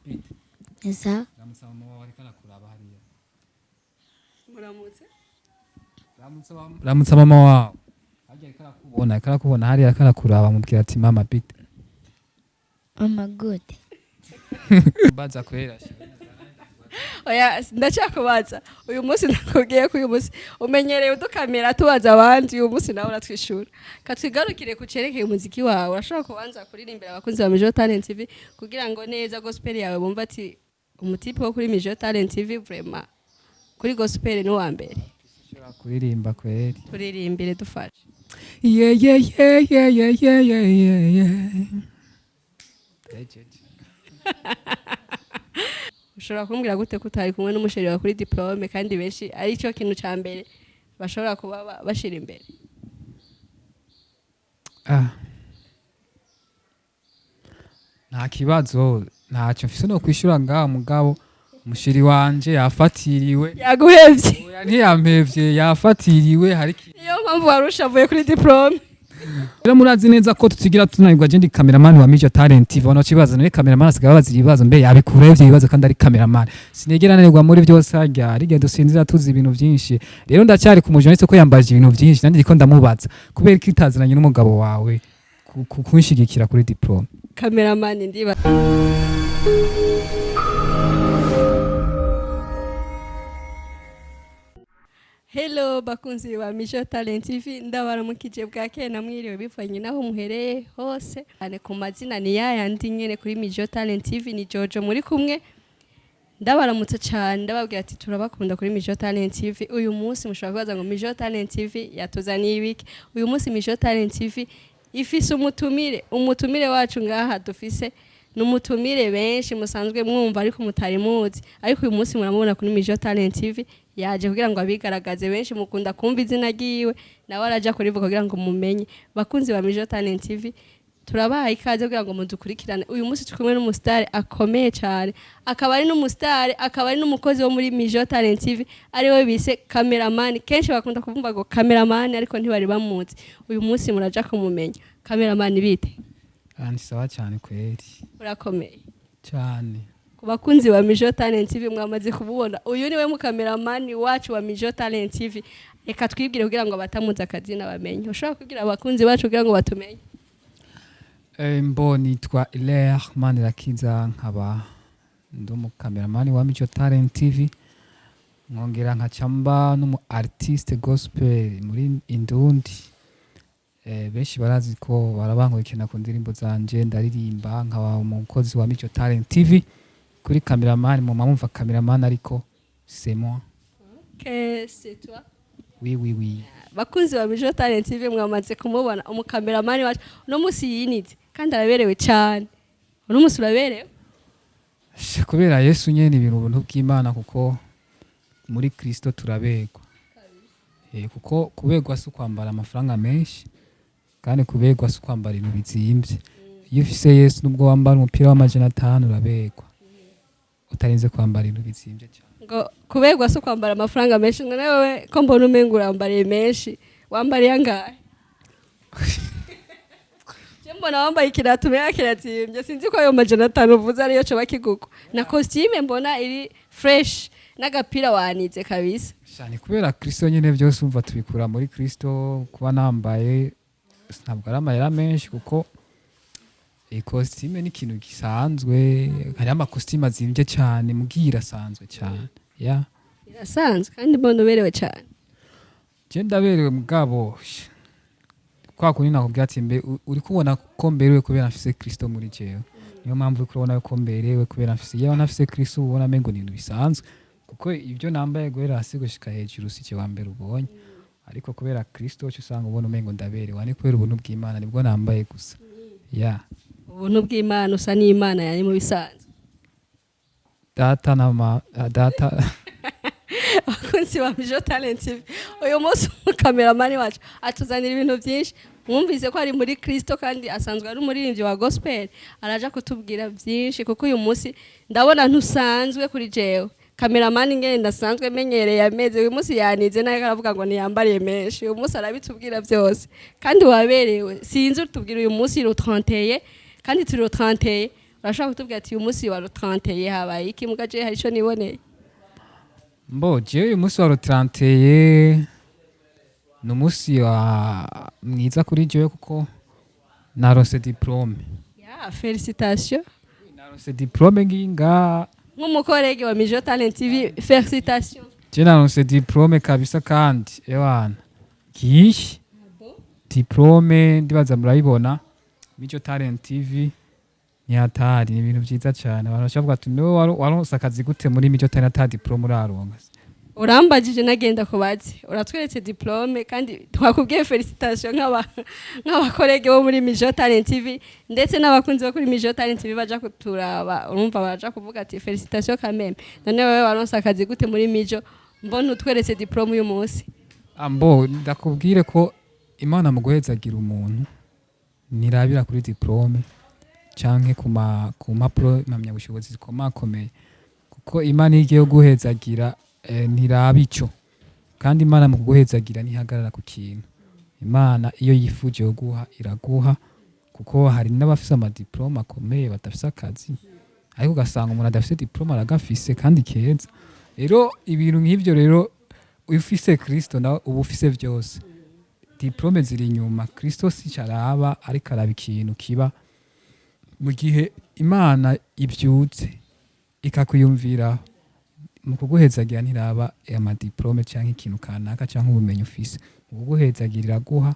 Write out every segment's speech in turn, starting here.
Bite? Esa. Ramutsa mama wawe, ariko arakuraba hariya. Muramutse. Ramutsa mama wawe harya, ariko arakubona, ariko arakubona hariya, ariko arakuraba. Mubwira ati: "Mama, bite?" Mama, good. Baza kwera. Oya, ndacyakubaza uyu munsi. Ndakubwiye ko uyu munsi umenyereye udukamera tubaza abandi, uyu munsi nawe uratwishura. Katwigarukire ku cerekeye umuziki wawe. Urashobora kubanza kuririmbira abakunzi ba Mijo Talent TV kugira ngo neza gospel yawe bumve ati umutipe wo kuri Mijo Talent TV vraiment kuri gospel ni uwa mbere. Ushobora kuririmba kweri? Turirimbire, dufashe. Yeah yeah yeah yeah yeah yeah yeah yeah yeah. Ejeje. Ushobora kumbwira gute ko utari kumwe n'umuchéri wawe kuri diplôme, kandi benshi ari cyo kintu ca mbere bashobora kuba bashira imbere? Ah. Nta kibazo, ntacyo mfise no kwishura ngaha, mugabo umuchéri wanje yafatiriwe. Yaguhevye? Oya, ntiyampevye, yafatiriwe hari Niyo mpamvu wari ushavuye kuri diplôme. Rero murazi neza ko tutigira tunanirwa. Je ndi cameraman wa Mijo Talent TV. Ono kibazo none cameraman asigaye abaza ibibazo, mbe yabikura ivyo bibazo kandi ari cameraman? Sinigera nanirwa muri byose, harya rigenda dusinzira tuzi ibintu byinshi. Rero ndacyari ku mujournaliste ko yambaje ibintu byinshi, nanjye ndiko ndamubaza kubera ko itaziranye n'umugabo wawe kunshigikira kuri diplôme. Cameraman, ndiba Hello bakunzi ba Mijo Talent TV, ndabaramukije bwakeye namwiriwe bivanye naho muhereye hose. Cyane ku mazina ni yayandi nyene kuri Mijo Talent TV, ni Jojo muri kumwe. Ndabaramutse cyane, ndababwira ati turabakunda kuri Mijo Talent TV. Uyu munsi mushobora kubaza ngo Mijo Talent TV yatuzaniye ibiki? Uyu munsi Mijo Talent TV ifise umutumire. Umutumire wacu ngaha dufise ni umutumire benshi musanzwe mwumva ariko mutari muzi, ariko uyu munsi muramubona kuri Mijo Talent TV. Yaje kugira ngo abigaragaze. Benshi mukunda kumva izina ryiwe, nawe araja kurivuga kugira ngo mumenye. Bakunzi ba Mijo Talent TV, turabaha ikaze kugira ngo mudukurikirane. Uyu munsi turi kumwe n'umusitari akomeye cyane, akaba ari n'umusitari, akaba ari n'umukozi wo muri Mijo Talent TV, ariwe bise cameraman. Kenshi bakunda kuvuga ngo cameraman, ariko ntibari bamuzi. Uyu munsi muraja kumumenya. Cameraman, bite? Ah, ni sawa cyane kweri. Urakomeye? Cyane. Ku bakunzi ba Mijo Talent TV, mwamaze kumubona, uyu niwe mukameramani wacu wa Mijo Talent TV. Reka twibwire kugira ngo abatamuzi akazina bamenye. Ushobora kubwira abakunzi bacu kugira ngo batumenye? Mbo nitwa Hilaire Manirakiza, nkaba ndi umukameramani wa Mico Talent TV, nkongera nkaca mba n'umu artiste gospel muri Indundi. Benshi barazi ko barabankurikirana ku ndirimbo zanje ndaririmba, nkaba umukozi wa Mico Talent TV kuri cameraman. Mu mwumva cameraman, ariko c'est moi. Que c'est toi? Oui, oui, oui. Bakunzi ba Mijo Talent TV, mwamaze kumubona umukameramani wacu. Uno munsi yinitse kandi araberewe cyane. Uno munsi uraberewe. Sha, kubera Yesu nyene, ibintu ubuntu bw'Imana, kuko muri Kristo turabegwa. Kuko kubegwa si ukwambara amafaranga menshi, kandi kubegwa si ukwambara ibintu bizimvye. Iyo ufise Yesu, nubwo wambara umupira w'500 urabegwa, utarinze kwambara ibintu bizimvye cyane. Ngo kuberwa si ukwambara amafaranga menshi. None wewe ko mbona umenga urambariye menshi, wambariye angahe? Je mbona wambaye ikirato umenga kirazimbye, sinzi ko ayo 500 uvuze ariyo coba kigugwa na costume mbona iri fresh n'agapira wanize kabisa. Cyane, kubera Kristo nyine, byose umva tubikura muri Kristo. Kuba nambaye ntabwo ari amahera menshi, kuko iyi costume ni ikintu gisanzwe. Hariho amakositime azimvye cyane, mugiye irasanzwe cyane ya. Irasanzwe kandi mbona uberewe cyane. Je ndaberewe, mugabo kwa kundi nakubwira ati mbe uri kubona ko mberewe kubera mfise Kristo muri jewe. Niyo mpamvu uri kubona ko mberewe kubera mfise. Iyo ntafise Kristo, ubona mengo ni ibintu bisanzwe, kuko ibyo nambaye guhera hasi gushika hejuru si wa mbere ubonye. Ariko kubera Kristo uca usanga ubona umengo ndaberewe, ni kubera ubuntu bw'Imana nibwo nambaye gusa ya. Ubuntu bw'Imana, usa n'Imana yari mu bisanzwe. Data na ma ah, data. Abakunzi ba Mijo Talent TV, uyu munsi umukameramani wacu atuzanira ibintu byinshi. Mwumvise ko ari muri Kristo kandi asanzwe ari umuririmbyi wa gospel. Araja kutubwira byinshi, kuko uyu munsi ndabona ntusanzwe kuri jewe. Kameramani ngene ndasanzwe menyereye ameze, uyu munsi yanize nawe aravuga ngo ntiyambariye menshi. Uyu munsi arabitubwira byose kandi waberewe. Sinzi, utubwira uyu munsi le 31, kandi turi le 31. Urashobora kutubwira ati uyu munsi wa 31 habaye iki? Muga je hari ico niboneye. Mbo jewe uyu munsi wa 31 ni umunsi wa mwiza kuri jewe kuko naronse diplôme. Ya, félicitations. Naronse diplôme ngiyi ngaha. Nk'umu collègue wa Mijo Talent TV, félicitations. Je naronse diplôme kabisa, kandi ewana ngiyi diplôme, ndibaza murayibona. Mijo Talent TV ni hatari, ni ibintu vyiza cane. Abantu bashobora kuvuga ati: "Niwe waronse akazi gute muri Mijo Talent ata diplôme uraronka?" Urambagije, nagenda kubazi, uratweretse diplôme kandi twakubwiye félicitations nk'aba collègues bo muri Mijo Talent TV, ndetse n'abakunzi bo kuri Mijo Talent TV baja kuturaba. Urumva baja kuvuga ati félicitations quand même. None wewe waronse akazi gute muri Mijo, mbona utweretse diplôme uyu munsi? Ambo ndakubwire ko Imana mu guhezagira umuntu ntirabira kuri diplôme canke ku mpapuro impamyabushobozi zikomakomeye, kuko Imana iyo igiye guhezagira ntiraba ico. Kandi Imana mu kuguhezagira ntihagarara ku kintu. Imana iyo yifuje kuguha iraguha, kuko hari n'abafise ama diplômes akomeye badafise akazi, ariko ugasanga umuntu adafise diplôme aragafise kandi keza. Rero ibintu nk'ivyo, rero ufise Kristo nawe uba ufise vyose, diplôme ziri inyuma. Kristo si araba, ariko araba ikintu kiba mu gihe Imana ivyutse ikakuyumvira mu kuguhezagira. Ntiraba ama diplômes canke ikintu kanaka canke ubumenyi ufise. Mu kuguhezagira iraguha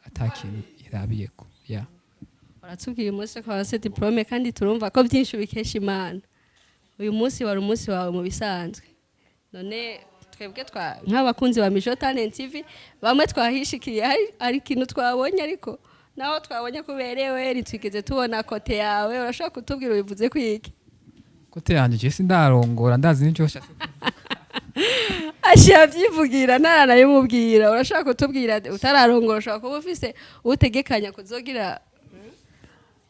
ata kintu irabiyeko, yeah. Uratubwiye umunsi ko waronse diplôme, kandi turumva ko byinshi ubikesha Imana. Uyu munsi wari umunsi wawe mu bisanzwe. None twebwe twa nk'abakunzi ba Mijo Talent TV bamwe twahishikiye, hari ikintu twabonye, ariko naho twabonye ko uberewe ntitwigeze tubona côté yawe. Urashobora kutubwira ubivuze kwiki? Côté yanje, je sindarongora, ndazi n'icyo ushatse. Ashiya abyivugira, ntaranabimubwira. Urashobora kutubwira, utararongora ushobora kuba ufise utegekanya kuzogira?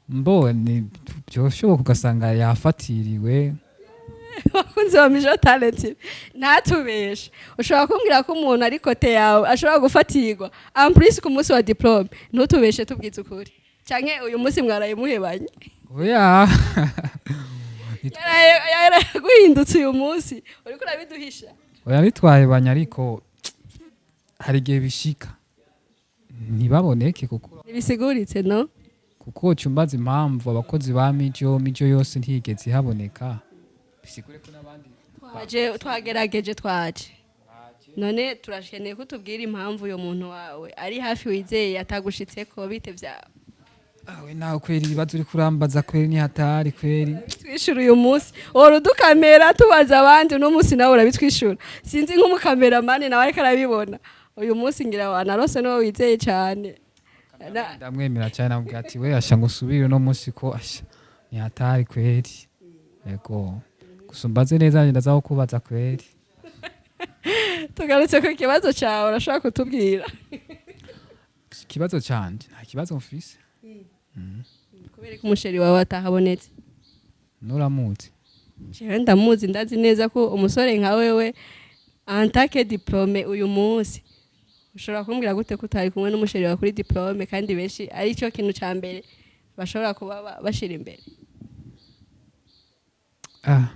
Mbone byoshoboka ugasanga yafatiriwe. Abakunzi ba Mijo Talent, ntatubeshe. Ushobora kumbwira ko umuntu ari côté yawe ashobora gufatirwa, en plus ku munsi wa diplôme? Ntutubeshe, tubwize ukuri. Canke uyu munsi mwaraye muhebanye? Oya. Yaraguhindutse uyu munsi, uriko urabiduhisha. Oya, ntitwahebanye, ariko hari igihe bishika ntibaboneke kuko ntibisiguritse, no? Kuko cumbaza impamvu abakozi ba Mijo yose ntiyigeze ihaboneka, bisigure ko n'abandi. Twaje, twagerageje, twaje. None turakeneye ko utubwira impamvu uyu muntu wawe ari hafi wizeye atagushitseko. Bite vyawe? Awe nawe kweri, ibibazo uri kurambaza kweri ni hatari kweri. Twishura uyu munsi, wora udukamera tubaza abandi, uno munsi nawe urabitwishura. Sinzi, nk'umukameramani nawe ariko arabibona uyu munsi, ngira wanarose niwo wizeye cyane. Ndamwemera cyane, namubwira ati: "We asha ngo usubire uno munsi ko asha ni hatari kweri." Yego, gusa umbaze neza, ndaza kubaza kweri. Tugarutse ku kibazo cyawe, urashobora kutubwira? Ikibazo canje, nta kibazo mfise. Kubera ko umu chéri wawe atahabonetse? Nuramuzi? Jewe ndamuzi, ndazi neza ko umusore nka wewe antake diplôme uyu munsi, ushobora kumbwira gute ko utari kumwe n'umu chéri wawe kuri diplôme, kandi benshi ari cyo kintu cya mbere bashobora kuba bashira imbere? Ah.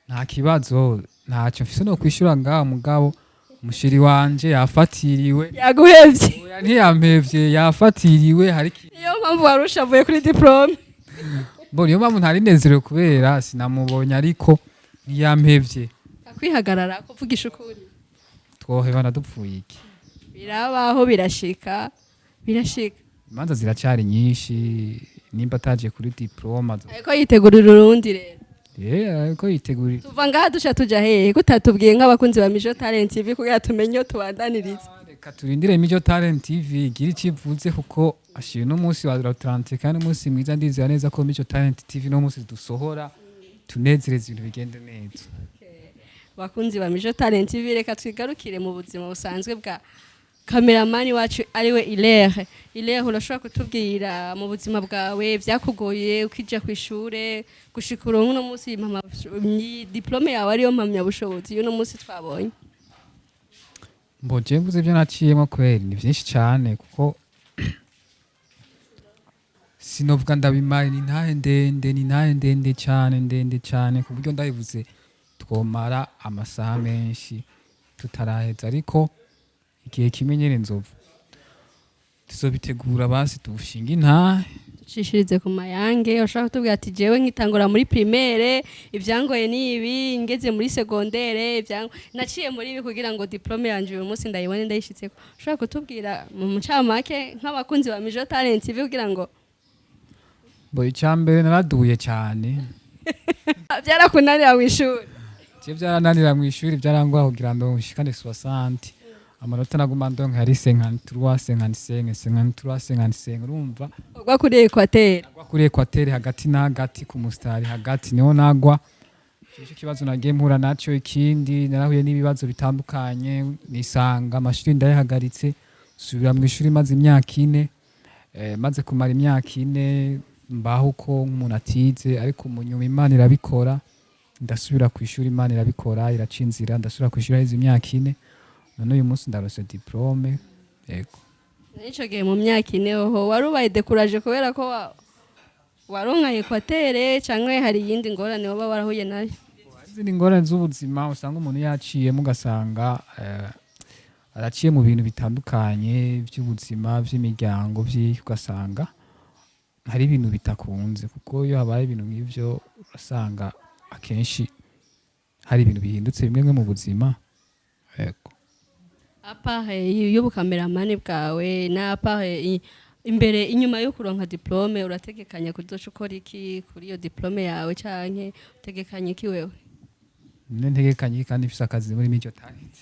Nta kibazo, ntacyo mfise no kwishura ngaha, mugabo umu chéri wanje yafatiriwe. Yaguhevye? Oya, ntiyampevye, yafatiriwe hari Niyo mpamvu wari ushavuye kuri diplôme? Bo niyo mpamvu ntari nezerewe kubera sinamubonye, ariko ntiyampevye. Akwihagarara kuvugisha ukuri. Twohebana dupfuye iki? Birabaho, birashika, birashika. Imanza ziracyari nyinshi, nimba ataje kuri diplôme Ariko yitegurira urundi rero. Yeah, ariko yitegurira. Tuva ngaha duca tuja hehe, kutatubwiye nk'abakunzi ba Mijo Talent TV kugira tumenye iyo tubandaniriza? Reka turindire Mijo Talent TV igira icyo ivuze, kuko ashiye n'umunsi wa Atlantique kandi umunsi mwiza. Ndizera neza ko Mijo Talent TV no munsi dusohora tunezereza, ibintu bigende neza. Bakunzi ba Mijo Talent TV, reka twigarukire mu buzima busanzwe bwa kameramani wacu ariwe Ilere. Ilere, urashobora kutubwira mu buzima bwawe byakugoye ukija ku ishure gushika uronke uno munsi diplôme yawe, ariyo mpamyabushobozi y'uno munsi twabonye? Mbo je mvuze ibyo naciyemo kweri ni byinshi cyane, kuko Sinovuga ndabimaye, ni ntahe ndende, ni ntahe ndende cyane, ndende cyane, ku buryo ndabivuze twomara amasaha menshi tutaraheza. Ariko igihe kimwe nyene nzovu tuzobitegura, basi tuwushinga intahe. Ducishirize ku mayange. Ushobora kutubwira ati: "Jewe nkitangura muri primaire ibyangoye ni ibi, ngeze muri secondaire naciye muri ibi kugira ngo diplôme yanje uyu munsi ndayibone ndayishitseko." Ushobora kutubwira mu ncamake nk'abakunzi ba Mijo Talent TV kugira ngo Bo, icyambere naraduye cyane. Byarakunanira mu ishuri? Je byarananira mu ishuri, byarangora kugira ngo nshikane 60. Amanota naguma ndonka yari 53, 55, 53, 55, urumva. Ugwa kuri Equateur? Nagwa kuri Equateur, hagati na hagati, ku mustari hagati niho nagwa. Ico kibazo nagiye mpura naco. Ikindi, narahuye n'ibibazo bitandukanye, nisanga amashuri ndayahagaritse, subira mu ishuri maze imyaka 4. Maze kumara imyaka 4 mbaho uko nk'umuntu atize, ariko mu nyuma Imana irabikora, ndasubira ku ishuri. Imana irabikora, iraca inzira, ndasubira ku ishuri haheze imyaka 4. None uyu munsi ndarose diplôme, yego. N'ico gihe mu myaka 4 hoho wari ubaye découragé kubera ko waronka Equateur, canke hari iyindi ngorane waba warahuye nayo? Izindi ngorane z'ubuzima usanga umuntu yaciyemo, ugasanga araciye mu bintu bitandukanye by'ubuzima, by'imiryango, by'iki, ugasanga hari ibintu bitakunze, kuko iyo habaye ibintu nk'ivyo urasanga akenshi hari ibintu bihindutse bimwe bimwe mu buzima, yego. À part y'ubukameramani bwawe na à part imbere inyuma yo kuronka diplôme, urategekanya kuzoca ukora iki kuri iyo diplôme yawe, canke utegekanya iki wewe? None ntegekanye kandi mfise akazi muri Mijo Talent?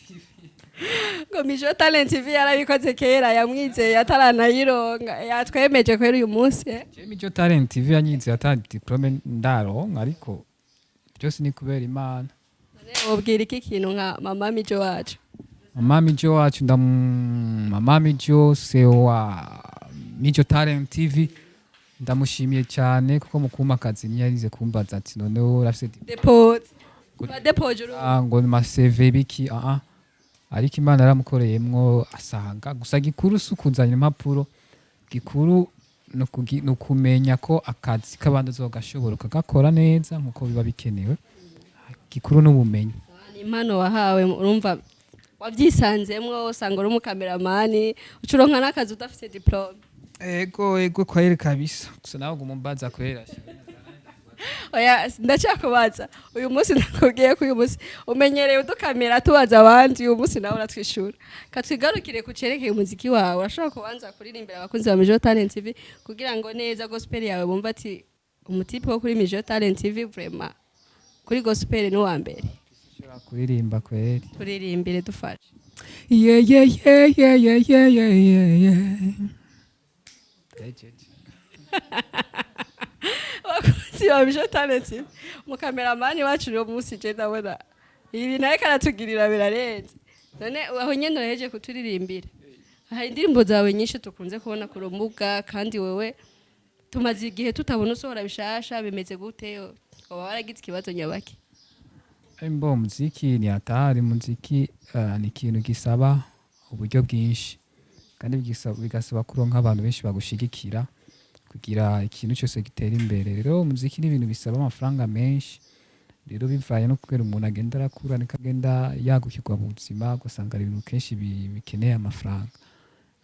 Ngo Mijo Talent TV yarabikoze kera, yamwizeye ataranayironka, yatwemeje kwera uyu munsi, eh? Je Mijo Talent TV yanyize ata diplôme ndaronka, ariko byose ni kubera Imana. None wobwira iki kintu nka mama Mijo wacu? Mama Mijo wacu, mama Mijo, CEO wa Mijo Talent TV, ndamushimiye cyane, kuko mu kumpa akazi ntiyarize kumbaza ati: "Noneho urafise Depoze badepoje uru ngo ma CV biki?" Ah ah, ariko Imana yaramukoreyemwo, asanga gusa gikuru si ukuzana impapuro, gikuru ni ukumenya ko akazi k'abandi uzogashobora ukagakora neza nkuko biba bikenewe. Gikuru n'ubumenyi. Ni impano wahawe, urumva wabyisanzemwo, usanga uri umukameramani, uca uronka n'akazi udafise diplôme. Ego, ego kweri kabisa. Gusa nawe uguma umbaza kwera. Oya, ndacyakubaza uyu munsi. Ndakubwiye ko uyu munsi umenyereye udukamera tubaza abandi, uyu munsi nawe uratwishura. Katwigarukire ku cerekeye umuziki wawe. Urashobora kubanza kuririmbira abakunzi ba Mijo Talent TV kugira ngo neza gospel yawe bumve ati: "Umutipe wo kuri Mijo Talent TV vraiment kuri gospel ni uwa mbere." Ushobora kuririmba kweri? Turirimbire, dufashe. Yeah yeah yeah yeah yeah yeah yeah yeah yeah. Ejeje. Abakunzi ba Mijo Talent TV, umukameramani wacu uyu munsi je ndabona ibi nawe karatugirira birarenze. None aho nyene uraheje kuturirimbira, hari indirimbo zawe nyinshi tukunze kubona ku rubuga, kandi wewe tumaze igihe tutabona usohora bishasha. Bimeze gute? Waba waragize ikibazo nyabaki? Mbo muziki ni hatari. Muziki ni ikintu gisaba uburyo bwinshi, kandi bigasaba kuronka abantu benshi bagushigikira kugira ikintu cyose gitera imbere. Rero umuziki ni ibintu bisaba amafaranga menshi. Rero bivanye no kubera umuntu agenda arakura, niko agenda yagukirwa mu buzima, ugasanga hari ibintu kenshi bikeneye amafaranga.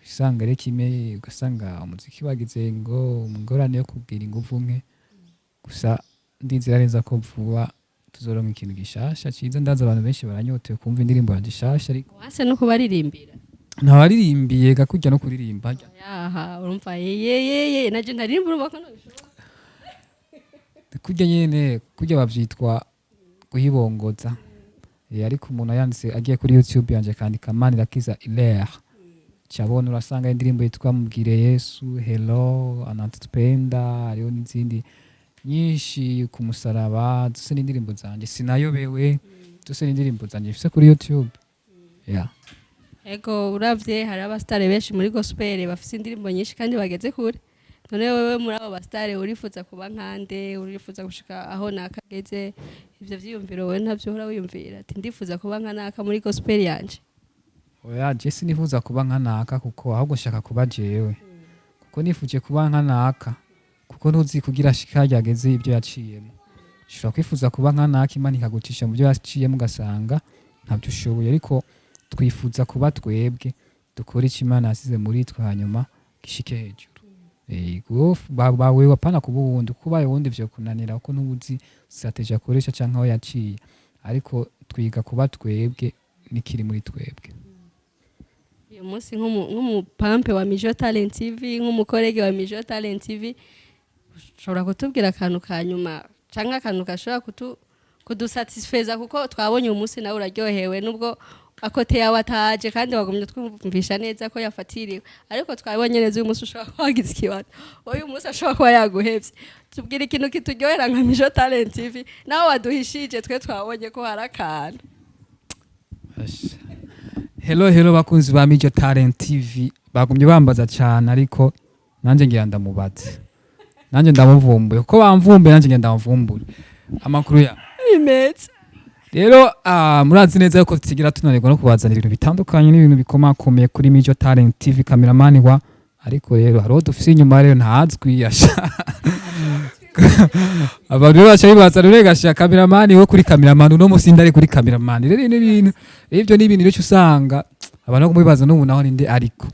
Usanga rero kimwe, ugasanga umuziki wagize ngo ingorane yo kugira inguvu nke. Gusa ndizera neza ko vuba tuzoronka ikintu gishasha ciza. Ndazi abantu benshi baranyotewe kumva indirimbo yanje ishasha, ariko Wase no kubaririmbira? Ntabaririmbiye gakurya no kuririmba. Yaha, urumva yeyeyeye, naje ntaririmba, urumva ko nobishobora. Kurya nyene, kurya bavyitwa guhibongoza. Ariko umuntu yanditse agiye kuri YouTube yanje akandika Manirakiza Hilaire, cabona urasanga indirimbo yitwa Mubwire Yesu, Hello, Anatupenda, hariho n'izindi nyinshi, ku musaraba, zose n'indirimbo zanje, sinayobewe, zose n'indirimbo zanje mfise kuri YouTube, yeah. Ego, uravye hari abasitare benshi muri gospel bafise indirimbo nyinshi kandi bageze kure. None wewe muri abo basitare urifuza kuba nkande? Urifuza gushika aho nakageze? Ivyo vyiyumviro wewe ntavyo uhora wiyumvira ati: "Ndifuza kuba nka naka muri gospel yanje"? Oya, je sinifuza kuba nka naka, kuko ahubwo nshaka kuba jewe, kuko nifuje kuba nka naka. Kuko ntuzi kugira ashika yageze ibyo yaciyemo. Ushobora kwifuza kuba nka naka, Imana ikagucisha mu byo yaciyemo, ugasanga ntabyo ushoboye. Ariko twifuza kuba twebwe, dukora icyo Imana yasize muri twe, hanyuma gishike hejuru. Yego, bawe wapana kuba uwundi, kuko ubaye uwundi vyo kunanira, kuko ntubuzi strategy akoresha canke aho yaciye. Ariko twiga kuba twebwe nikiri muri twebwe. Uyu munsi nk'umupampe wa Mijo Talent TV, nk'umucollègue wa Mijo Talent TV, ushobora kutubwira akantu ka nyuma canke akantu gashobora kudusatisfeza, kuko twabonye uyu munsi nawe uraryohewe, nubwo akote yawe ataje kandi wagumye twumvisha neza ko yafatiriwe, ariko twabonye neza uyu munsi ushobora kuba wagize ikibazo, uyu munsi ashobora kuba yaguhevye. Tubwira ikintu kituryohera nka Mijo Talent TV, nawe waduhishije, twe twabonye ko hari akantu. Hello, hello, bakunzi ba Mijo Talent TV. Bagumye bambaza cyane, ariko nanjye ngira ndamubaze, nanjye ndamuvumbuye, kuko bamvumbuye, nanjye ngira ndamuvumbure. Amakuru ya Imeze. Rero murazi neza yuko tutigera tunanirwa no kubazanira ibintu bitandukanye n'ibintu bikomakomeye kuri Mijo Talent TV. Cameraman wa, ariko rero hariho dufise inyuma rero ntazwi asha. Abantu rero baca bibaza rero gasha cameraman wo kuri cameraman, uno musi ndari kuri cameraman. Rero ni ibintu, ibyo ni ibintu rero usanga abantu kumubibaza n'ubu naho ninde, ariko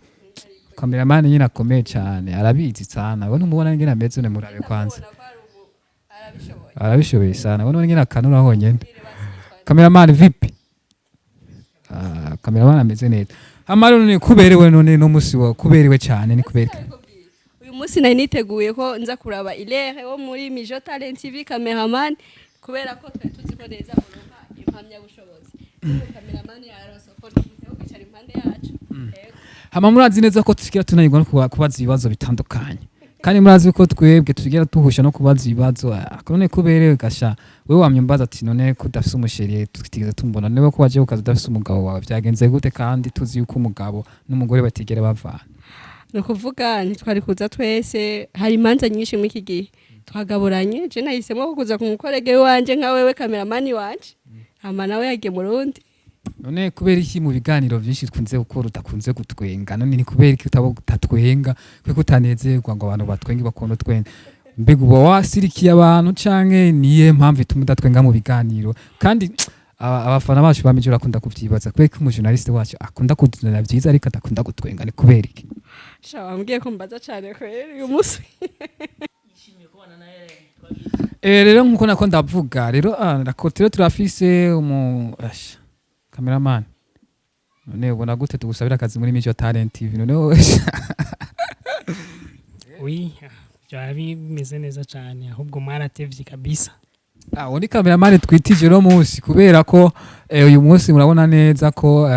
cameraman nyine akomeye cyane, arabizi sana. We ntumubona ingene ameze? Ne murabe kwanza, arabishoboye sana. We none ingene akanura honyene. Cameraman, vipi? Ah, cameraman ameze neza. Hama rero none kuberewe, none no musi wa kuberewe cyane ni kubereka? Uyu munsi nari niteguye ko nza kuraba Ilere wo muri Mijo Talent TV, cameraman, kubera ko twari tuzi ko neza uronka impamyabushobozi. Uyu cameraman yaronse opportunity yo kwicara impande yacu. Yego. Hama murazi neza ko tusigira tunanirwa no kubaza ibibazo bitandukanye, kandi murazi ko twebwe tusigera tuhusha no kubaza ibibazo. Ah, none kuberewe gasha, wewe wamye umbaza ati none ko udafise umuchéri, tutigeze tumbona, niwe ko waje ukaza udafise umugabo wawe, byagenze gute? Kandi tuzi yuko umugabo n'umugore batigera bavana. Ni ukuvuga ntitwari kuza twese, hari imanza nyinshi muri iki gihe, twagaburanye. Je nahisemo kuza ku mucollègue wanje nka wewe cameraman wanje, hama nawe yagiye mu rundi. None kubera iki mu biganiro byinshi twunze gukora udakunze gutwenga? None ni kubera iki utatwenga? Kuko utanezerwa ngo abantu batwenge, bakunda utwenga. Mbega uba wasirikiye abantu, canke niye mpamvu ituma udatwenga mu biganiro? Kandi abafana bacu ba Mijo bakunda kuvyibaza, kubera ko umujournaliste wacu akunda kuduzanira vyiza ariko adakunda gutwenga, ni kubera iki? Sha, wambwiye ko mbaza cane kweri uyu munsi. Rero nkuko nako ndavuga rero, rako rero turafise umu asha cameraman. None ubona gute tugusabira akazi muri Mijo Talent TV none wowe? Oui, byaba bimeze neza cyane, ahubwo mwaratevye kabisa. Ah, uwo ni cameraman twitije uno munsi, kubera ko uyu munsi murabona neza ko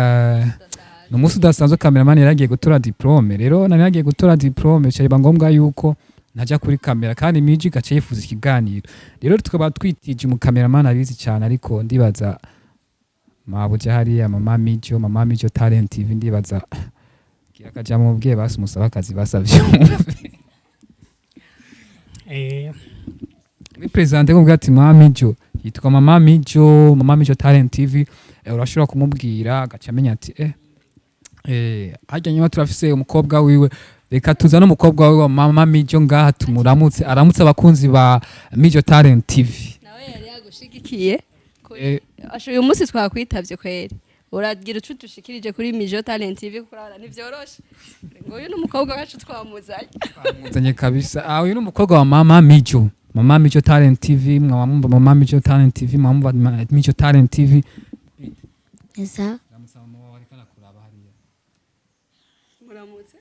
ni umunsi udasanzwe. Cameraman yaragiye gutora diplôme. Rero nari yagiye gutora diplôme, bica biba ngombwa yuko ntajya kuri kamera, kandi Miji gace yifuza ikiganiro. Rero tukaba twitije umucameraman abizi cyane, ariko ndibaza mabuja hariya mama Mijo, mama Mijo Talent TV, ndibaza gira kaja mubwiye basi umusaba akazi basavye. Muri présenté kuvuga ati mama Mijo yitwa mama Mijo, mama Mijo Talent TV. Urashobora kumubwira agaca amenya ati harya nyuma turafise umukobwa wiwe. Reka tuzane umukobwa wiwe wa mama Mijo ngaha tumuramutse, aramutse abakunzi ba Mijo Talent TV. Nawe yari yagushigikiye. Asha, uyu munsi twakwitavye kweri, uragira ico dushikirije kuri Mijo Talent TV, kuko urabona ntivyoroshe ngo uyu ni umukobwa wacu twamuzanye. Twamuzanye kabisa. Ah, uyu ni umukobwa wa mama Mijo, mama Mijo Talent TV. Mwamumva mama Mijo Talent TV, mwamumva Mijo Talent TV. Esa. Ramutsa mama wawe, ariko arakuraba hariya. Muramutse.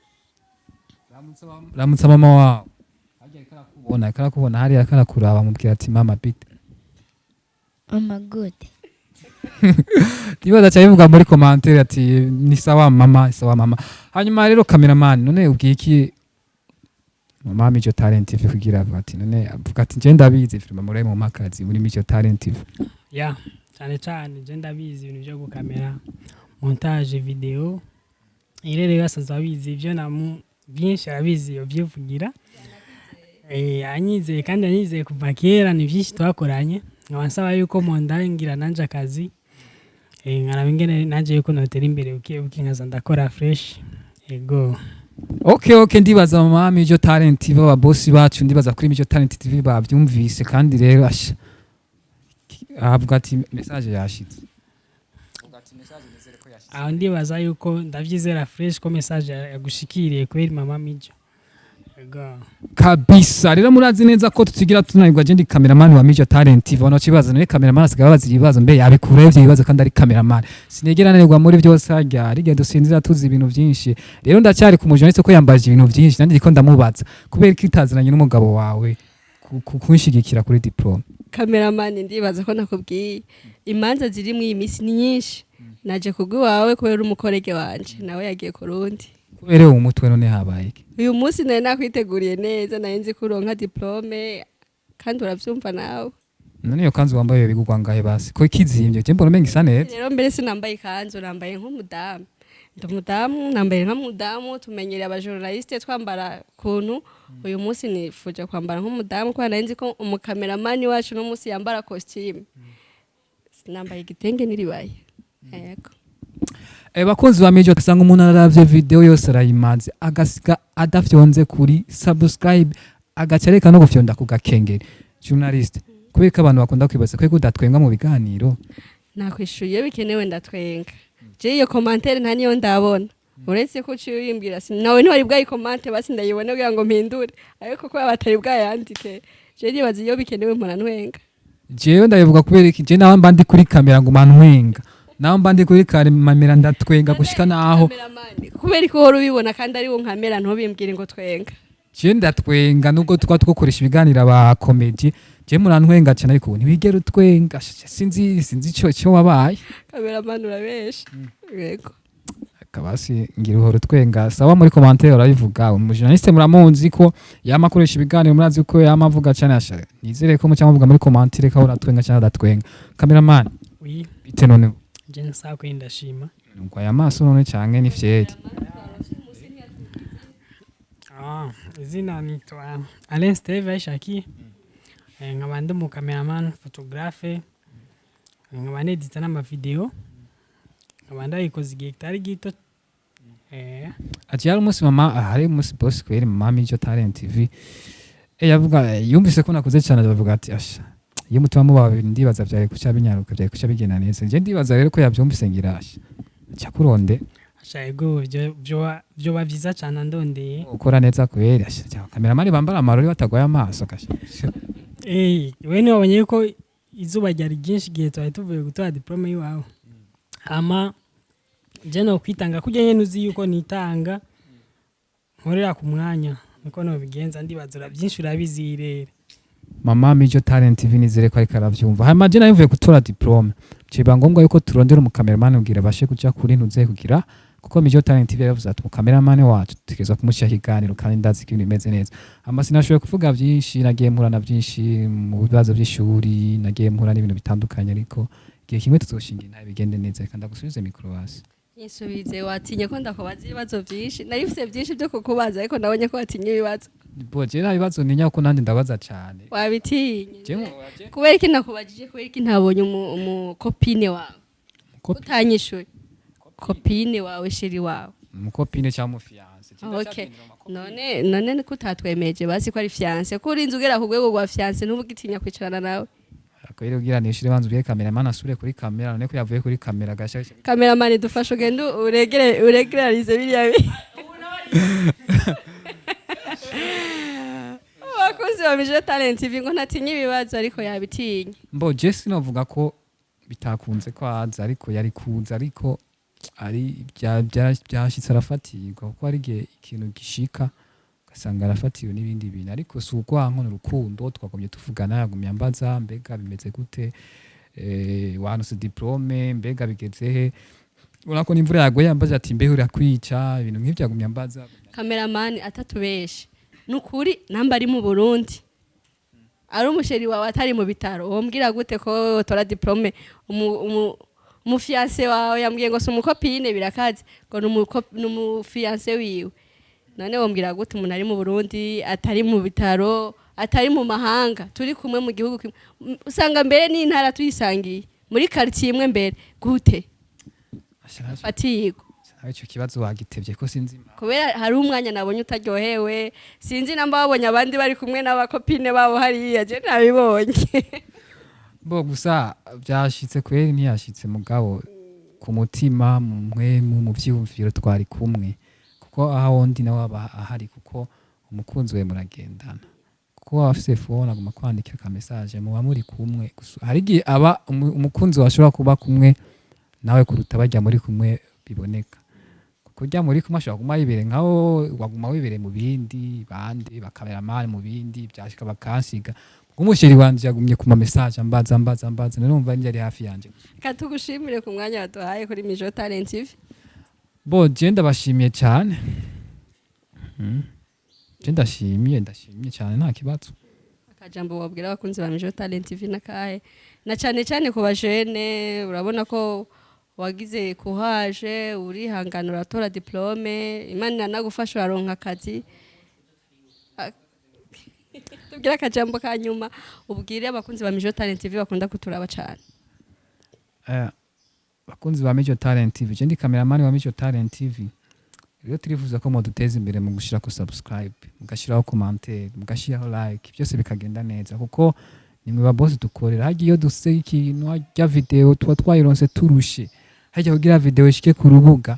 Ramutsa mama wawe harya, ariko arakubona, ariko arakubona hariya, ariko arakuraba. Mubwira ati mama bite? Mama good. Ndibaza aca bivuga muri commentaire ati ni sawa mama, sawa mama. Hanyuma rero cameraman, none ubwiye iki mama Mijo Talent TV kugira avuga ati none avuga ati nje ndabizi vraiment muri mu makazi muri Mijo Talent TV? Ya, cyane cyane je ndabizi ibintu byo gukamera, montage video. Ire rero asanzwe abizi ibyo namu byinshi, arabizi yovyivugira. Anyizeye kandi anyizeye kuva kera, ni byinshi twakoranye. Nkaba nsaba yuko mondangira nanje akazi, nkaraba ingene nanje yuko notera imbere buke buke, nkaza ndakora fresh, ego. Okay, ndibaza mama Mijo Talent TV, aba boss bacu, ndibaza kuri Mijo Talent TV bavyumvise. Kandi rero asha avuga ati message yashitse. Aho ndibaza yuko ndavyizera fresh ko message yagushikiriye kweri, mama Mijo. Ego. Kabisa. Rero murazi neza ko tutigira tunanirwa. Je ndi cameraman wa Mijo Talent TV. Bano kibazo none cameraman asigaye abaza ibibazo, mbe yabikura ivyo bibazo kandi ari cameraman? Sinigera nanirwa muri byose, harya rigenda dusinzira tuzi ibintu byinshi. Rero ndacyari ku mujournaliste ko yambaje ibintu byinshi, nanjye ndiko ndamubaza kubera ko itaziranye n'umugabo wawe kunshigikira kuri diplôme. Cameraman, ndibaza ko nakubwiye imanza ziri mu iyi minsi ni nyinshi. Naje kubw'iwawe kubera uri umukorege wanje, nawe yagiye ku rundi. Kubera uwo mutwe none habaye iki? Uyu munsi nari nakwiteguriye neza, nari nzi ko uronka diplôme, kandi uravyumva nawe. None iyo kanzu wambaye bigugwa ngahe basi, ko ikizimvye? Je mbona umenga isa neza. Rero mbere sinambaye ikanzu, nambaye nk'umudamu. Ndi umudamu, nambaye nk'umudamu. Tumenyereye abajournaliste twambara kuntu. Uyu munsi nifuje kwambara nk'umudamu kubera nari nzi ko umukameramani wacu uno munsi yambara costume. Sinambaye igitenge n'iribaye, yego. Bakunzi ba Mijo, usanga umuntu araravye video yose arayimaze, agasiga adafyonze kuri subscribe, agaca areka no gufyonda ku gakengeri. Journaliste, kubera ko abantu bakunda kwibaza ko udatwenga mu biganiro. Nakwishuye, iyo bikenewe ndatwenga. Je iyo commentaire nta niyo ndabona, uretse ko uciye uyimbwira. Nawe ntiwari bwayikomante, basi ndayibone kugira ngo mpindure, ariko kubera batari bwayandike, je nibaza iyo bikenewe mpora ntwenga. Jewe ndabivuga kubera iki? Je nawe mba ndi kuri kamera ngo mantwenga, nawe mba ndi kuri kamera ndatwenga gushika naho. Cameraman, kubera ko uhora ubibona kandi ari wo nkamera, ntubimbwire ngo twenga. Je ndatwenga nubwo twa twokoresha ibiganiro aba comedy. Je murantwenga cyane, ariko ntiwigera utwenga. Sinzi ico wabaye. Cameraman, urabesha, yego. Kabasi ngira uhora utwenga. Sawa, muri commentaire urabivuga. Umujournaliste muramuzi ko yama akoresha ibiganiro, murazi ko yama avuga cyane. Asha nizere ko mucya muvuga muri commentaire ko uratwenga cyane adatwenga. Cameraman, Oui, bite none? je nsaha kweri, ndashima. Ngwaye amaso none canke ni fyeri? Ah, izina nitwa Alain Steve Aishaki. Nkaba ndi umu cameraman photographe, nkaba nedita n'amavideo, nkaba ndabikoze igihe kitari gito. Ati hari umunsi mama, hari umunsi boss kweri mama Mijo Talent TV yavuga yumvise ko nakuze cyane, aravuga ati asha iyo mutima muba babiri ndibaza byari kuca binyaruka, byari kuca bigenda neza. Je ndibaza rero ko yabyumvise, ngira asha cyakuronde. Asha ego, vyoba vyiza cane andondeye. Ukora neza kweri asha. Cameraman bambara amarori batagwaye amaso kasha. We ntiwabonye yuko izuba ryari ryinshi igihe twari tuvuye gutora diplôme y'iwawe? Hama je no kwitanga kurya nyene uzi yuko nitanga nkorera ku mwanya, niko nobigenza. Ndibaza byinshi urabizi rero. Mama Mijo Talent TV nizere ko ariko aravyumva. Hanyuma je nari mvuye gutora diplôme, ciba ngombwa yuko turondera umukameramani kugira bashe kuja kuri ntuze kugira, kuko Mijo Talent TV yaravuze ati umukameramani wacu tutegerezwa kumushyiraho ikiganiro, kandi ndazi ko ibintu bimeze neza. Hama sinashoboye kuvuga byinshi, nagiye mpura na byinshi mu bibazo by'ishuri, nagiye mpura n'ibintu bitandukanye, ariko igihe kimwe tuzoshinga intahe bigende neza. Reka ndagusubize micro basi. Yisubize. Watinye ko ndakubaza ibibazo byinshi? Nari mfise byinshi byo kukubaza, ariko nabonye ko watinye ibibazo. Bo je nta bibazo ntinya, kuko nanjye ndabaza cyane. Wabitinye. Je Kubera iki nakubajije? Kubera iki ntabonye umucopine wawe? Utanyishuye, copine wawe, chéri wawe. Umucopine cyangwa umufiancé? Okay, none ko utatwemeje basi ko ari fiancé, ko urinze ugera ku rwego rwa fiancé ntubugitinya kwicarana nawe? Kweri ugira nishire, banza ubwiye cameraman asubire kuri kamera. None ko yavuye kuri kamera gasha? Cameraman, dufashe ugende uregere uregerarize biriya Abakozi ba Mijo Talent TV ngo ntatinye ibibazo, ariko yabitinye. Mbo je sinovuga ko bitakunze ko aza, ariko yari kuza, ariko ari byashitse arafatirwa, kuko hari igihe ikintu gishika ugasanga arafatiwe n'ibindi bintu, ariko si urwanko, ni urukundo. Twagumye tuvugana, yagumye ambaza mbega bimeze gute, wanose diplôme, mbega bigeze he, ubona ko n'imvura yaguye, yambaza ati mbeho irakwica, ibintu nk'ibyo yagumye ambaza. Cameraman, atatubeshe nukuri, namba ari mu Burundi, ari umuchéri wawe, atari mu bitaro, wombwira gute ko wowe wotora diplôme umufiancé wawe? Yambwiye ngo si umucopine, birakaze ngo ni umufiancé wiwe. None wombwira gute umuntu ari mu Burundi, atari mu bitaro, atari mu mahanga, turi kumwe mu gihugu kimwe, usanga mbere n'intara tuyisangiye, muri quartier imwe, mbere gute fatirwa? Nawe ico kibazo wagitevye ko sinzi impamvu. Kubera hari umwanya nabonye utaryohewe. Sinzi namba wabonye abandi bari kumwe n'aba copines babo hariya, je nabibonye. Bo gusa byashitse kweri, ntiyashitse, mugabo ku mutima, mu mpwemu, mu vyiyumviro twari kumwe, kuko aho ndi nawe aba ahari, kuko umukunzi we muragendana, kuko waba afise phone aguma kwandikira ka message, muba muri kumwe. Gusa hari igihe aba umukunzi wawe ashobora kuba kumwe nawe kuruta bajya muri kumwe biboneka, kuko ujya muri kumwe ashobora kuguma yibereye nkaho waguma wibereye mu bindi, bandi ba cameraman mu bindi, byashika bakansiga. Kuko umu chéri wanje yagumye ku ma message ambaza, ambaza, ambaza, numva njye ari hafi yanje. Katugushimire ku mwanya waduhaye kuri Mijo Talent TV. Bo je ndabashimiye cyane. Je ndashimiye cyane, nta kibazo. Akajambo wabwira abakunzi ba Mijo Talent TV nakahe, na cyane cyane ku bajene? Urabona ko wagize kuhaje, urihangana, uratora diplôme, Imana iranagufasha, uraronka akazi. Tubwire akajambo ka nyuma ubwire abakunzi ba Mijo Talent TV bakunda kuturaba cyane. Bakunzi ba Mijo Talent TV, je ndi cameraman wa Mijo Talent TV. Rero turifuza ko muduteza imbere mu gushirako subscribe, mugashiraho commentaire, mugashiraho like, byose bikagenda neza, kuko nimwe ba boss dukorera. Harya iyo duse ikintu, harya video tuba twayironse turushe, harya kugira video ishike ku rubuga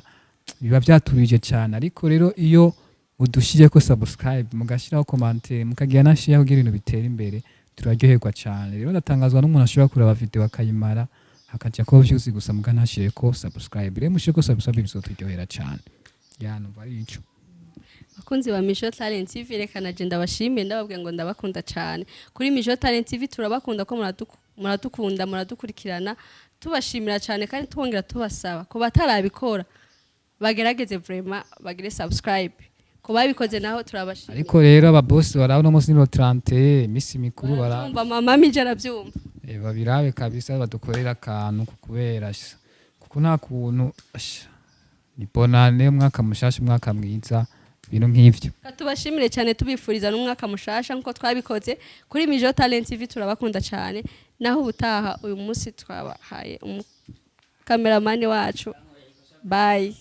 biba byaturije cyane. Ariko rero iyo mudushireko subscribe, mugashiraho commentaire, mukagira na share kugira ibintu bitere imbere, turaryoherwa cyane. Rero ndatangazwa n'umuntu ashobora kuraba video akayimara, hakaja ko views gusa, muga ntashireko subscribe. Rero mushireko subscribe, bizoturyohera cyane. Ya, numva ari ico. Bakunzi ba Mijo Talent TV, reka naje ndabashimiye, ndababwira ngo ndabakunda cyane. Kuri Mijo Talent TV turabakunda ko muradukunda, muradukurikirana, tubashimira cyane. Kandi twongera tubasaba ku batarabikora bagerageze vraiment bagire subscribe, ku babikoze naho turabashimira. Ariko rero aba boss barabona umunsi ni 31, imisi mikuru bara Barabyumva, mama Mijo arabyumva. Babirabe kabisa, badukorera akantu kubera kuko nta kuntu ni bonane, umwaka mushasha, umwaka mwiza, ibintu nk'ivyo. Tubashimire cyane, tubifuriza n'umwaka mushasha nkuko twabikoze kuri Mijo Talent TV. Turabakunda cyane, naho ubutaha. Uyu munsi twabahaye umukameramani wacu. Bye.